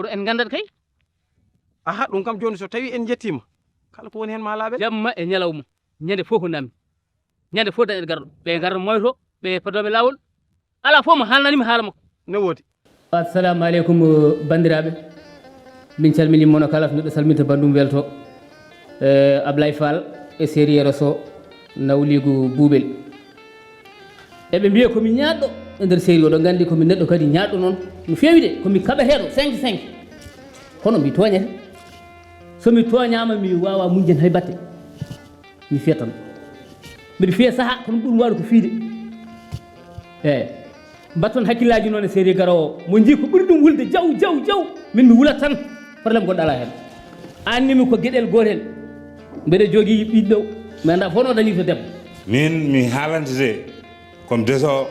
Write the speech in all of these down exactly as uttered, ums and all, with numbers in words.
Kono en nganndat kay. Aha, ɗum kam jooni so tawi en njettiima, kala ko woni heen ma laaɓe. Jamma e ñalawma, ñande fof ko namdi. Ñande fof dañat garɗo. Ɓe ngarno moyto, ɓe padoɓe laawol. Alaa fof mo haalnanimi haala makko. Ne woodi. Assalamu aleykum, banndiraaɓe. Min calminii mono kala, neɗɗo salminta banndum welto. Eh, Ablaye Fall e Sériére Sow, nawliigu Buubel. Eɓe mbiya ko mi ñaaɗɗo e nder série, oɗon nganndi ko mi neɗɗo kadi ñaaɗɗo noon no feewi de, ko mi kaɓeteeɗo cinq cinq. Kono mi tooñete. So mi tooñaama, mi waawa muñde hay batte. Mi fiya tan. Mbiɗa fiya saha, kono ɓuri waawde ko fiyde. Eeyi. Mbatton hakkillaaji noon e série garoowo o. Mo njii ko ɓuri ɗum wulde jaw, jaw, jaw. Min mi wulat tan. Problème goɗɗo alaa heen. Annimi ko geɗel gootel. Mbeɗa jogii ɓiɗɗo. Mi anndaa fof no dañirta debbo. Min mi haalantete comme deso.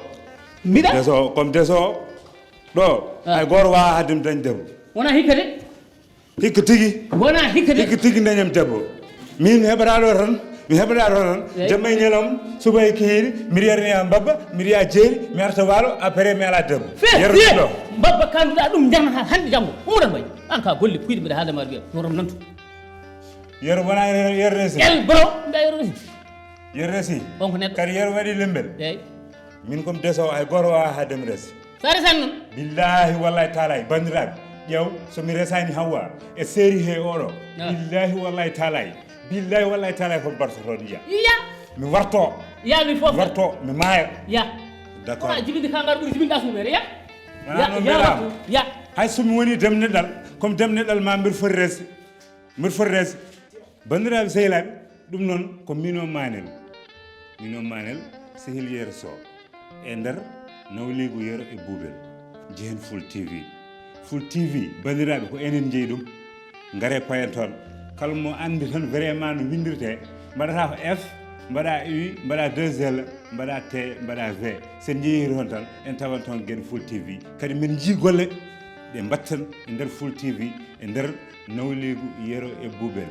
Mbiɗa? Deso, comme deso. Ɗo, ah, hay gooto waawaa haddem dañ debbo. Wonaa hikka de. Hikka tigi. Wonaa hikka de. Hikka tigi dañam debbo. Min mi heɓata ɗo tan, mi heɓata ɗo tan. Eey. Jamma e ñalawma, suba e kihiiɗe, mbiɗa yiyata mi yaa Babba, mbiɗa yaa Jeeri, mi arta Waalo, après mi ala debbo. Fe, Yero fe. Ɗo. Babba kanduɗa ɗum jarnata hannde janngo. Ummuɗan mbay. An ka golle puyɗe mbiɗa haalde ma wiya. Worom nantu. Yero wona Yero resi. El bro, mbiɗa Yero resi. Yero resi. On ko neɗɗo. Kadi Yero waɗi lembel. Eey. Min comme deso hay gooto waawaa haddem resi. Sa resani noon. Billahi wallahi taalahi bandiraɓe, ƴeew, somi resani Hawwa e série he oɗo. Billahi wallahi taalahi. Billahi wallahi taalahi ko mi bartoto ɗum ya. Ya. Mi warto. Ya mi fof. Warto mi maaya. Ya. D'accord. Wona jibinde ka ngar ɓuri jibinde asumere ya. Wona noon mbeɗam. Ya. Hay somi woni demneɗal, comme demneɗal ma mbeɗa foti resde. Mbeɗa foti resde. Banndiraaɓe sehilaaɓe, ɗum noon ko miin o Manel. Miin o Manel, sehil Yero Sow e nder nawliigu Yero e Buubel, jehen Full T V. Full T V, banndiraaɓe, ko enen njeyi ɗum. Ngaree payen toon. Kala mo anndi tan vraiment no winndirtee, mbaɗataa ko F, mbaɗa U, mbaɗa deux L, mbaɗa T, mbaɗa V. So en njehii toon tan, en tawan toon geɗe Full T V. Kadi min njii golle ɗe mbatten e nder Full T V, e nder nawliigu Yero e Buubel.